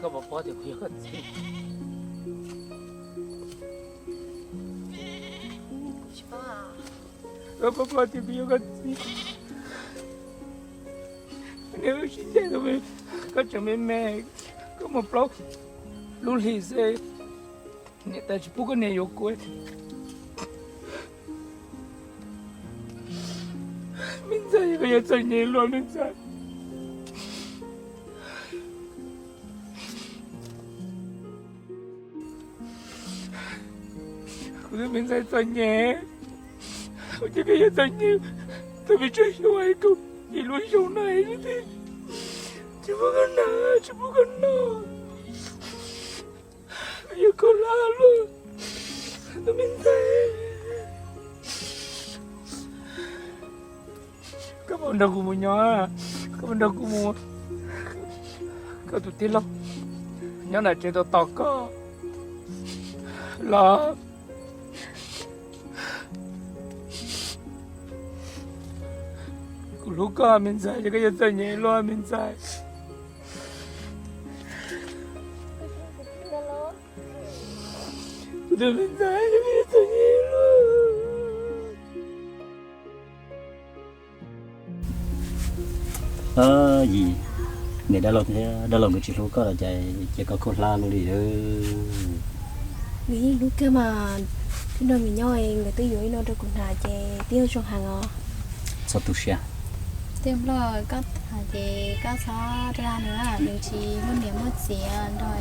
Koj puas paub tias kuv yog koj txiv? Koj puas paub tias kuv yog koj txiv? Niam wb sib ncaim, koj tseem me me, koj muaj plaub lub hlis xwb, niam tais tsis pub koj niam yuav kuv. Me ntxhais, koj yuav txom nyem luaj me ntxhais. Kuv tus me ntxhais txom nyem, ua cas koj yuav txom nyem tau pes tsawg xyoo es koj ib lub xyoo no es tsis pub koj noj, tsis pub koj noj, koj yuav khaub hlab luaj tus me ntxhais. Koj puas nrog kuv mus nyob, koj puas nrog kuv mus, koj tus tij laug nyob nram tsev tos tos koj los? Kuv hlub koj me ntxhais, ces koj yuav txom nyem luaj me ntxhais. Kuv tus me ntxhais, ces koj yuav txom nyem luaj. Yim, niam dab laug thiab dab laug nkawd tsis hlub koj los cas cia koj khaub hlab luaj li. Nws yeej hlub kawg mas, twb nrog nws nyob nkawd twb yuav ib no rau kuv hnav ces twb zoo heev os. Txhob tu siab. Tij Nplog, koj tham ces koj txhob dag nws, nws tsis muaj niam muaj txiv nrog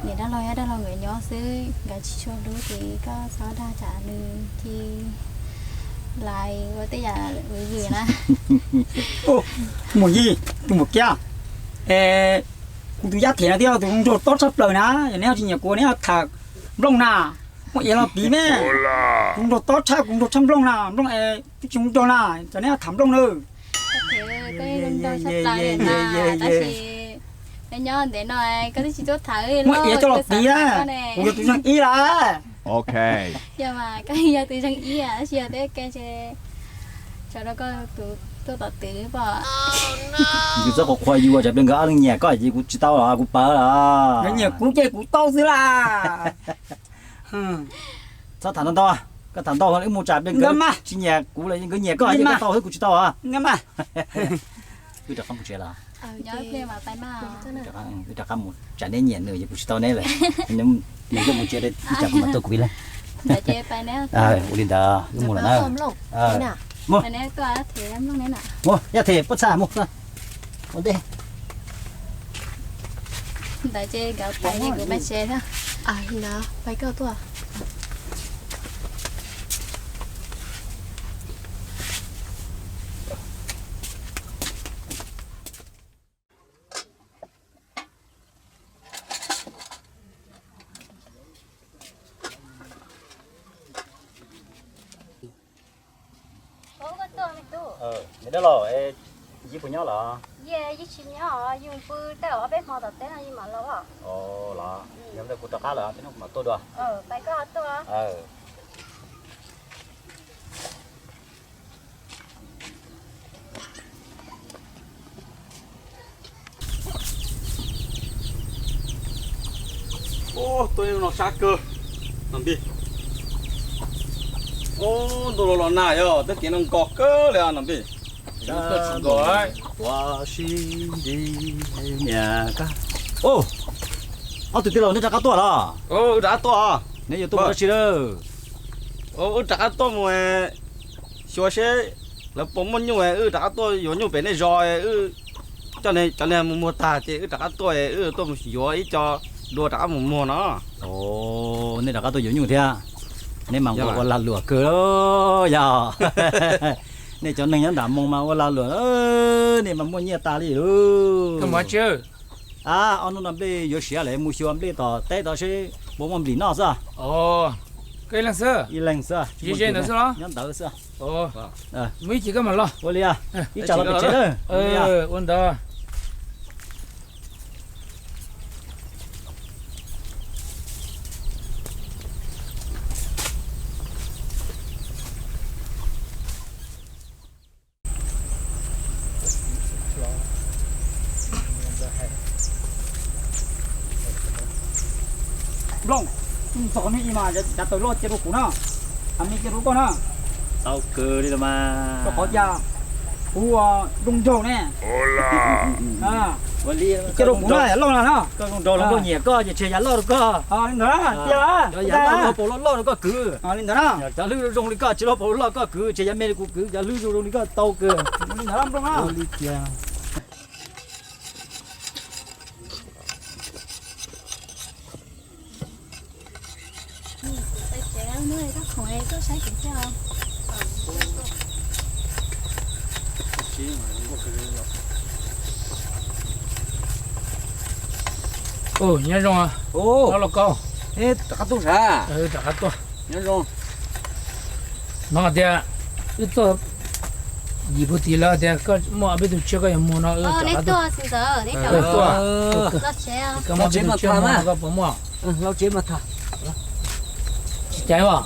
niam dab laug thiab dab laug nkawd nyob xwb, nkawd tsis tshua hlub ces koj txhob dag tsam nws cia li ua tej yam vwm vwm na. Mus Yim, tus Mus Kiab, es kuv tus yaj them no twb yog tus nraug tob tshaj plaws na, yog neb ho tsis nyiam kuv neb ho tham nplooj na. Muaj ev los piv me, kuv nraug tob tshaj, kuv nraug tshaj nplooj na, nplooj es twb tsis zoo nraug na, cov neb ho tham nplooj na. Koj yeej zoo nraug tshaj plaws li na, tab sis nyob ntev no koj twb tsis tuaj tham. Muaj ev coj los piv, kuv yog tus zeeg ib lawm. Yog mas koj yog tus zeeg ib tab sis yog tej ke tso rau koj tus tuaj tom twv pom. Yus txhob qhuas qhuas yus, tsam pliag nkawd ob leeg nyiam koj ces kuv tsis tau los kuv pawv los. Nkawd nyiam kuv ces kuv tau xwb las. Txhob tham ntau ntau, koj tham ntau wb mus tsam pliag nkawd tsis nyiam kuv los nkawd nyiam koj ces koj tau xwb kuv tsis tau os. Wb rov qab mus tsev los? Wb rov qab mus, tsam neb nyiam nws ces kuv tsis tau neb lawm. Neb coj mus tsev, ib tsam kuv mam tuaj kuv ib leeg. Ua li ntawd wb mus lawm na. Mus, mus, yaj them pob txha mus ua ntej. Ntawd ces nkawd pais ces kuv pais tsev thiab. Pais koj tuaj. Niam dab laug, yij puas nyob los? Yij tsis nyob, yij pw tau ob peb hmo tom teb no yij mam los. Los, yog li kuv rov qab lawm, teb no kuv mam tuaj dua. Pais koj tuaj. Ub, tuaj no sab kawg, Nom Npis. Ub, ntuj los los nag yog tej kev no nkos kawg li Nom Npis. Ua si nti niam kab. Ob tug tij laug neb rov qab tuaj los? Wb rov qab tuaj. Neb yuav tuaj mus dab tsi lawm? Wb rov qab tuaj mus xyuas seb lawv puas muaj nyuj, wb rov qab tuaj yuav nyuj pem nej zos, wb coj cov niag mus muag tag ces wb rov qab tuaj, wb tuaj mus yuav ib co dua rov qab mus muag no. Nej rov qab tuaj yuav nyuj thiab? Nej mas ua lag luam kawg yog. Nej cov neeg nyob nram moo mas ua lag luam, nej mas muaj nyiaj tas li lauj. Ob hnub no nplej yuav siav lawm, mus xyuas nplej tom teb tod seb puas muaj nplim noj xwb. Ib leeg xwb, nyob ntawd xwb. Ua li, ib tsam los pem tsev lawm. Ua ntawd. Ntxov hnub ib mas yav tawm loj cia rau kuv na, a me cia rau koj na. Tau kawg li los mas. Rau qhov tias kuv zoo nraug ne. Cia rau kuv na, yav loj na. Koj zoo nraug los koj nyiam koj ces tseg yav loj rau koj. Li ntawd, yav loj los paus loj loj rau koj kwv. Li ntawd na. Cov hlwb zoo li koj tsis loj paus loj koj kwv, tseg yav me li kuv kwv, cov hlwb zoo zoo li koj tau kawg. Li ntawd na. Nyob zoo, Lauj Kaub. Rov qab tuaj sav? Rov qab tuaj. Nyob zoo. Hnov tias wb tuaj yim puag tid lawm tias koj muaj peb tug tsiaj koj yuav muag no, wb rov qab tuaj. Koj muaj peb tug tsiaj muag no koj puas muaj? Tsis caiv os.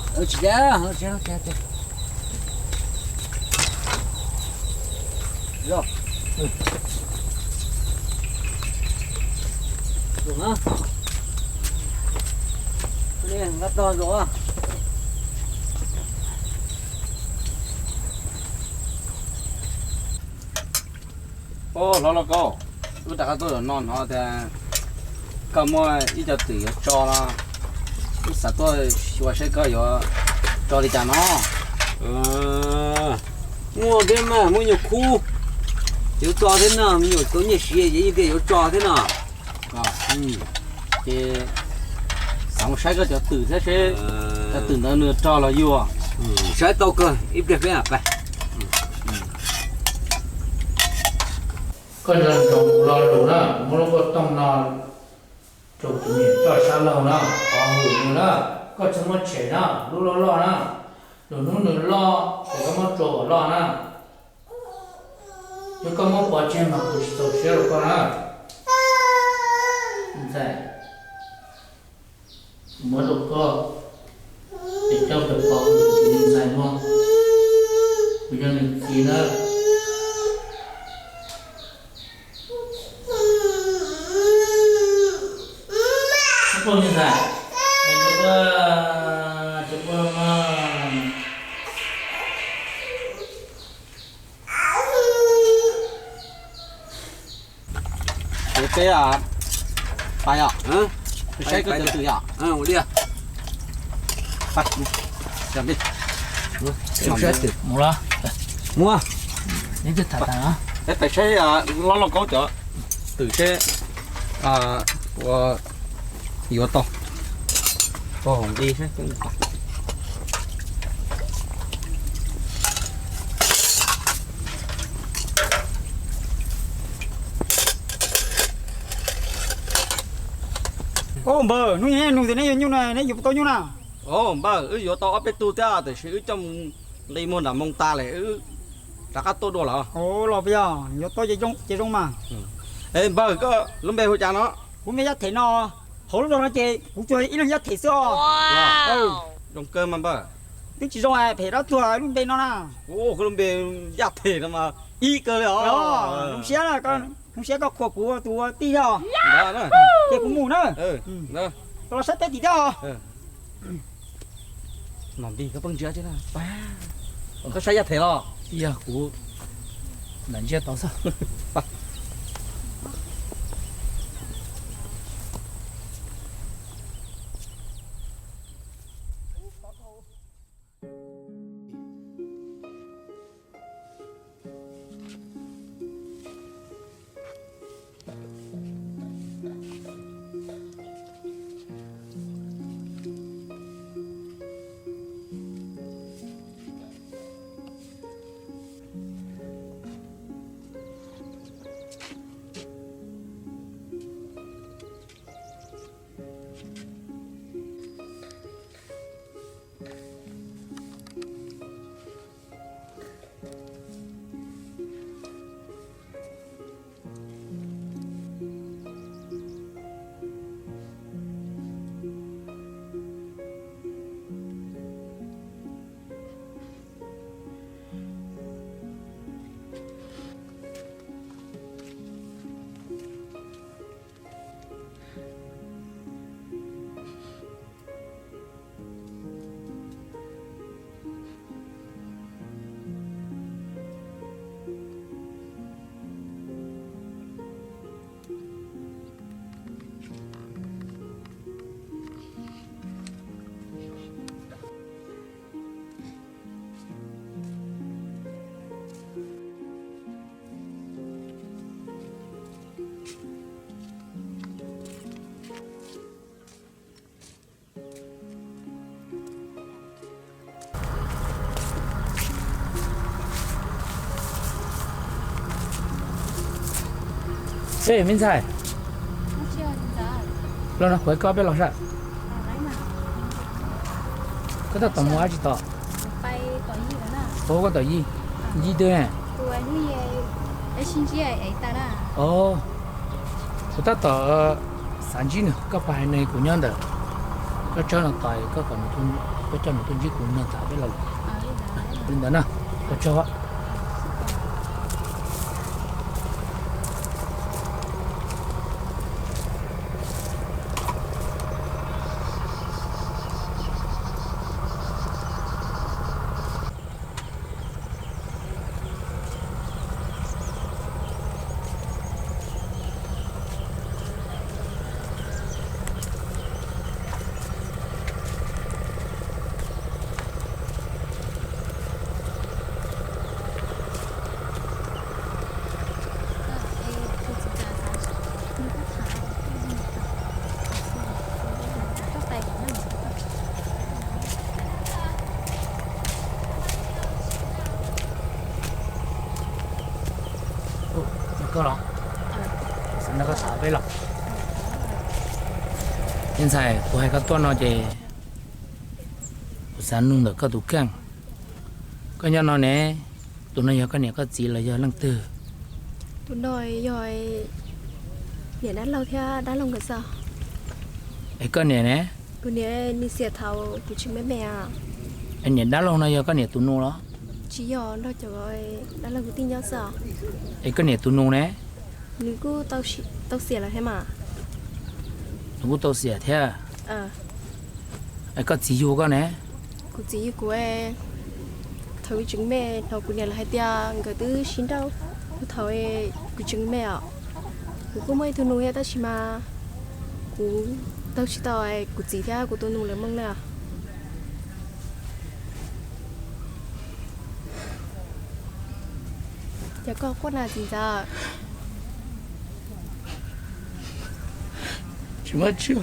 Ov, Lauj Kaub, wb rov qab tuaj zaum no hnov tias koj muaj ib co twm yuav tso los, wb xav tuaj xyuas saib koj yuav tso li cas no. Muaj thiab mas, muaj nyuag khub yuav tso thiab no, me nyuam tau nyiaj siv ces yeej tias yuav tso thiab no. Ces xav mus saib koj cov twm thiab seb cov twm ntawd nws rog los yuav. Saib tau kawg, ib pliag peb mam pais. Koj nco ntsoov kuv lo lus na, kuv muab lub kauj tooj no rau kuv niam coj sab laug na, qhov hwm nws na, koj tsis muab tshem na, lub loj loj na, lwm hnub nws loj ces koj muab tso kom loj na. Yog koj muab pov tseg mas kuv tsis txaus siab rau koj na. Ntxhais, muab rau koj, es coj pem pov kuv tus me ntxhais mog, kuv yog nws txiv na. Tsis pub me ntxhais, tsis pub, tsis pub mog. Peb pais yom, peb saib koj cov twm yom. Ua li, mus, peb pais saib Lauj Kaub cov twm seb ua yuav tau pog nqi seb. Ov npawg, hnub nyoog nug tias neb yuav nyuj na, neb yuav tau nyuj na? Ov npawg, wb yuav tau ob peb tug thiab tiam sis wb coj mus nqi muag nram moo tas lawm, wb rov qab tuaj dua lawm. Los puas yog, yuav tau ces zoo mas. Es npawg, koj lub npe hu cas no? Kuv npe Yaj Them no. Hauv lub zos no ces kuv tsuas ib leeg Yaj Them xwb os. Zoo kawg mas npawg. Twb tsis zoo phem dab tsi lub npe no na. Kuv lub npe Yaj Them no mas ib kawg li os. Zoo siab, zoo siab koj qhuas kuv tus ua tij thiab os. Ces kuv mus na. Koj los saib peb tim thiab os. Nom npis koj pheej ntsia, koj saib Yaj Them los? Yog kuv lam ntsia tau xwb. Ej, me ntxhais, los no kuv hais koj peb los saib. Koj tab tom mus dab tsi tod? Ua koj tom yij, yij twg? Os, kuv tab tom xav ntsib nws, koj puas hais nws kuv nyob ntawm koj tsob no tos, koj kom, koj coj nws tuaj ntsib kuv no tas peb los. Li ntawd na, koj tsob. Koj los, xav nrog koj tham peb los. Me ntxhais, kuv hais koj tuaj no ces kuv xav nug ntawm koj tus kheej. Koj nyob no ne, tus no yog koj niam koj txiv los yog leej twg? Tus no yog niam dab laug thiab dab laug nkawd xwb. Es koj niam ne? Kuv niam nws xiam thaum kuv tseem me me. Es niam dab laug no yog koj niam tus nus los? Tsis yog, nrog cov dab laug kwv tij nyob xwb. Es koj niam tus nus ne? Nws kuj tau xiam lawm thiab mas. Nws kuj tau xiam thiab. Es koj txiv yug koj ne? Kuv txiv yug kuv. Thaum kuv tseem me, thaum kuv niam lawv hais tias nkawd twb sib nrauj thaum kuv tseem me os. Kuv kuj muaj ib tug nus thiab tab sis mas kuv taug tsis tau kuv txiv thiab kuv tus nus lawv moo na. Ces koj quaj na txiv ntxawm. Tsis muaj tsi,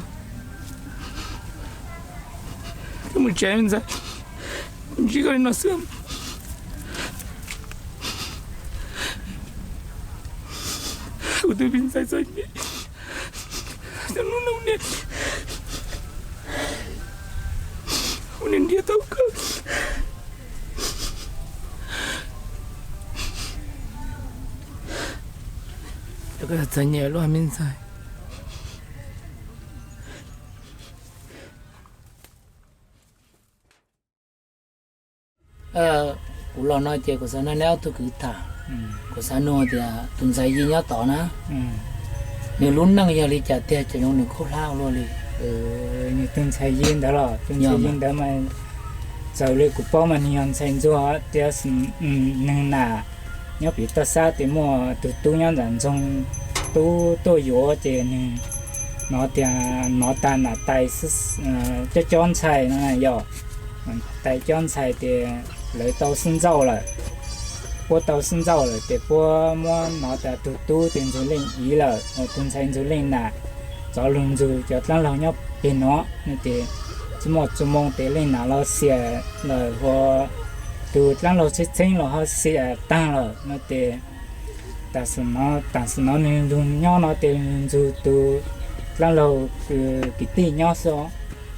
koj mus tsev ntxawm, ntsib koj li no xwb. Kuv tus me ntxhais txom nyem, hnub no niam, ua niam ntiag tau kawg. Koj txom nyem luaj me ntxhais. Kuv los no ces kuv xav nrog neb ob tug kwv tham. Kuv xav nug tias tus ntxhais Yij nyob tod na, nws lub neej yog li cas tiag, cas zoo nws khaub hlab ua luaj li? Nws tus ntxhais Yij ntawd los? Tus ntxhais Yij ntawd mas txawm li kuv paub mas nws yog ntxhais ntsuag tias nws nam nyob pem toj xab ces muaj tus tub nyob ntawm ntsoog tub tuaj yuav ces nws hnov tias hnov tag nam tais cob cob ntxhais no yog, tais cob ntxhais ces lawv tau xwb ntxauj lawm. Puab tau xwb ntxauj lawm ces puab muab hnov tas tug tub ces ntxug leej iv lawm, tus ntxhais ntxug leej nam, tsov lug ntxug cov dlaab laug nyob peg no no ces tsi muaj txuj moo ces leej nam los xiam lawm, hu tus dlaab laug txheeb txheeb los ho xiam taag lawm no ces tam sim no nwg lug nyob no ces ntxug tus dlaab laug kwv tij nyob xwb.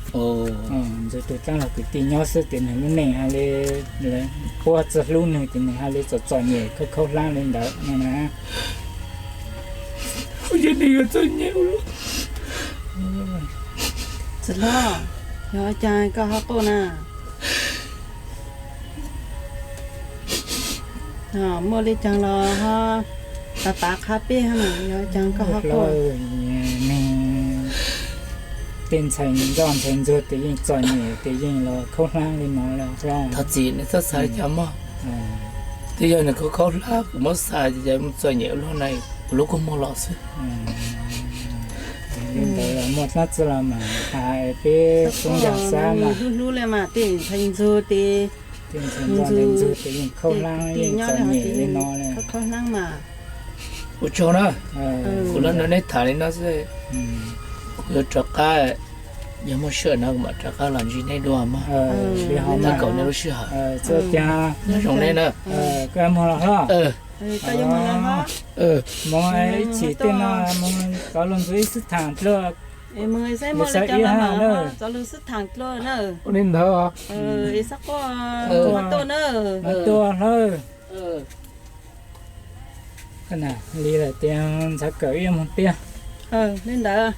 Ntxug tus dlaab laug kwv tij nyob xwb ces nwg lub neej ha le, puab tsi hlub nwg ces nwg ha le txom txom nyem khaub khaub hlaab le ntawd no na. Txiv hlob, yog caag koj ho quaj na? Muaj le caag los ho tav tav qha peb, yog caag koj ho quaj? Tej ntxhais ntxawm ntxhais ntsuag tes yeej txom nyem tes yeej los khaub hlaab le no lawm. Thov txim, neb txhob xav li cas mog. Twb yog nws khaub khaub hlaab kuv muab xav ces mus txom nyem ua luaj na, kuv lub kua muag los xwb. Li ntawd muaj dlaab tsi los mas has peb xub ncaag xab mas. Hlub hlub le mas tej ntxhais ntxug tes, ntxhais ntxug tes yeej khaub hlaab yeej txom nyem li no. Khaub hlaab mas. Ua tsaug na, kuv los nrog neb tham li no xwb, kuv yuav rov qab, yog muaj sij hawm no kuv mam rov qab los ntsib neb dua mog. Thov kaum neb lub sij hawm. Nyob zoo neb na. Koj moog los hlo. Koj yuav mus lawm hos? Mus ib chim tej no mus rov los ntxuav ib xwb thaam dlua. Mus xwb ib hab na. Ua li ntawd. Tuaj na. Tuaj hlawb. Li lawm tias ntxhais kawm ib moog tiag. Li ntawd.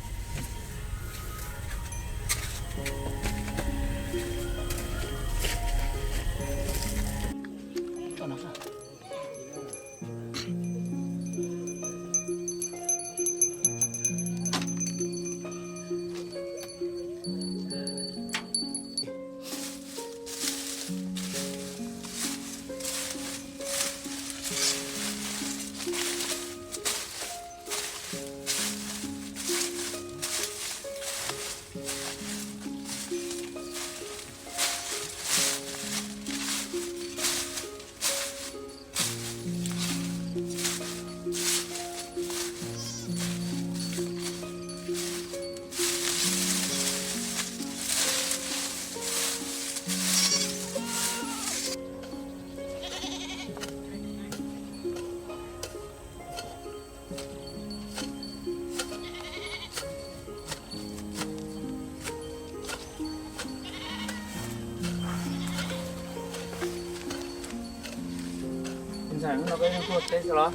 Ntxhais, hnub no koj yeej tuaj teb xwb los?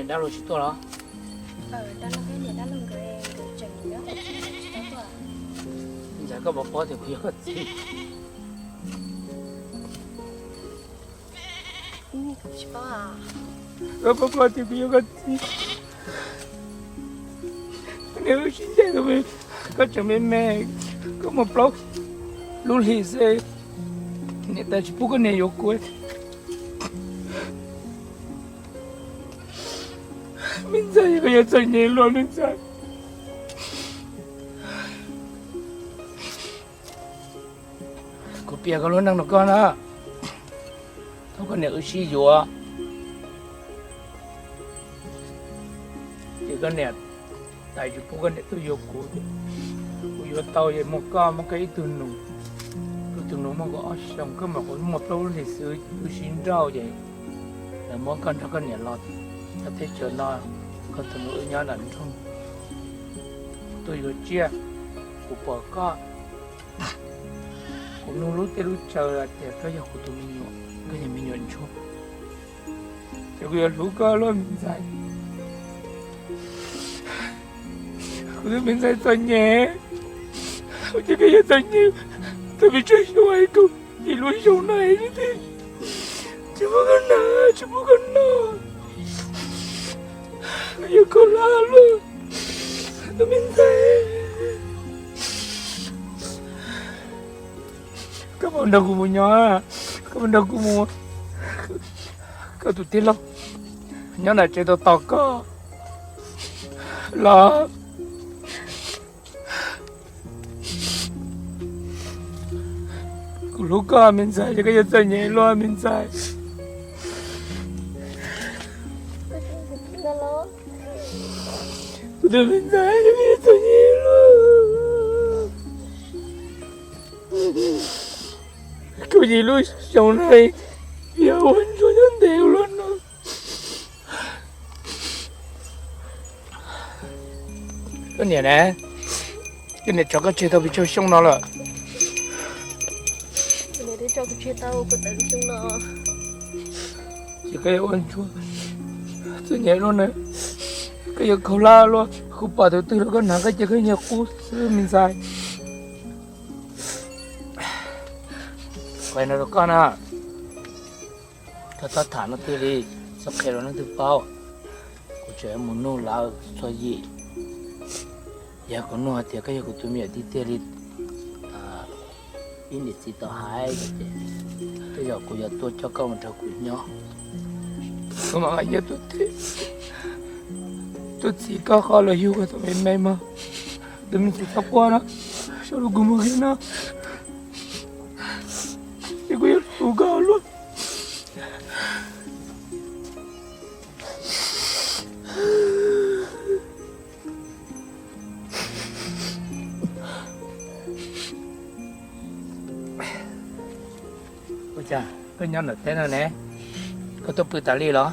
Dab laug tsis tuaj los? Ntxhais, koj puas paub tias kuv yog koj txiv? Koj puas paub tias kuv yog koj txiv? Niam wb sib ncaim, koj tseem me me, koj muaj plaub lub hlis xwb, niam tais tsis pub koj niam yuav kuv. Me ntxhais, koj yuav txom nyem luaj me ntxhais. Kuv piav koj lub neej rau koj na. Thaum koj niam wb sib yuav, ces koj niam tais tsis pub koj niam tuaj yuav kuv. Kuv yuav tau es muaj koj, muaj koj ib tug nus. Kuv tus nus muaj kaum ob xyoos, koj mam kuv muaj plaub lub hlis xwb wb sib nrauj ces lawv muab koj nrog koj niam los teb chaws no, koj tus nus wb nyob nram nroog. Kuv tuaj yuav tsiaj, kuv pom koj, kuv nug lub teb lub chaw tias koj yog kuv tus me nyuam, koj yog me nyuam ntsuag. Ces kuv yuav hlub koj luaj me ntxhais. Kuv tus me ntxhais txom nyem, ua cas koj yuav txom nyem tau pes tsawg xyoo es kaum yim lub xyoo no thiab. Tsis pub koj noj, tsis pub koj noj, koj yuav khaus hlab luaj, tus me ntxhais. Koj puas nrog kuv mus nyob, koj puas nrog kuv mus, koj tus tij laug nyob nram tsev tos tos koj los? Kuv hlub koj me ntxhais, ces koj yuav txom nyem luaj me ntxhais. Kuv tus me ntxhais, ces koj yuav txom nyem luaj. Kaum yim lub xyoo no yog ua ntsuag nyob ntev ua luaj no. Koj niam ne, koj niam tso koj tseg tau pes tsawg xyoo no lawm? Ces koj yuav ua ntsuag txom nyem luaj na, koj yuav khaus hlab luaj, kuv pom tus twg los koj hnav koj ces koj nyiag qub xwb me ntxhais. Kuv hais no rau koj na, koj txhob tham leej twg li, txhob qhia rau leej twg paub. Kuv tseem mus nug lawv txog yim. Yog kuv nug hais tias koj yog kuv tus me nyuam tiag tiag li, ib niam txiv tau hais, tej zaum kuv yuav tuaj coj koj mus nrog kuv nyob. Kuv mam nqa nyiaj tuaj teb, tuaj txhiv koj qhov los yug koj thaum me me mog. Tus me ntxhais txhob quaj no, sau rau kuv mus qhia no, es kuv yuav hlub koj luaj. Cas koj nyob ntawm teb no ne, koj tuaj pw tas li los?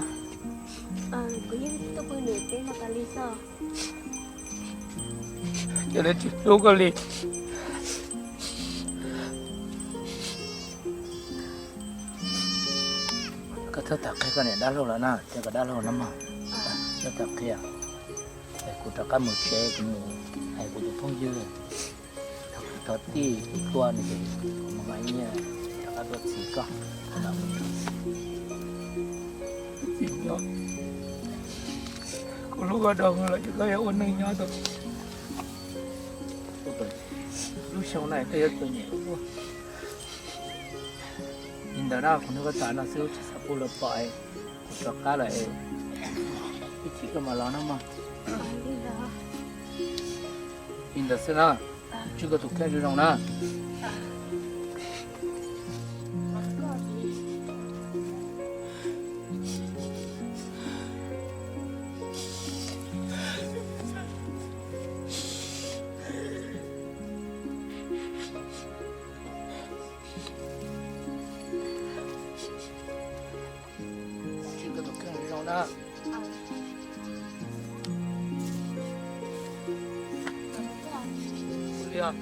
Ces lawv tsis hlub koj li. Koj txhob tham qhia koj niam dab laug lawm na, tias koj dab laug no mog. Txhob tham qhia. Kuv rov qab mus tsev, kuv mus hais kuv tus phooj ywg, thov tij kuv tua nws ces kuv mam nqa nyiaj rov qab tuaj txhiv koj. Kuv hlub koj dhau los ces koj yuav ua neej nyob tau. Lub xyoo no koj yuav txom nyem ua. Li ntawd na, kuv nug koj tas no xwb, tsis xav pub lawv pom es kuv rov qab lawm es ib chim koj mam los no mog. Li ntawd xwb na, tswj koj tus kheej zoo zoo na. Tswj koj tus kheej zoo zoo na. Ua li os.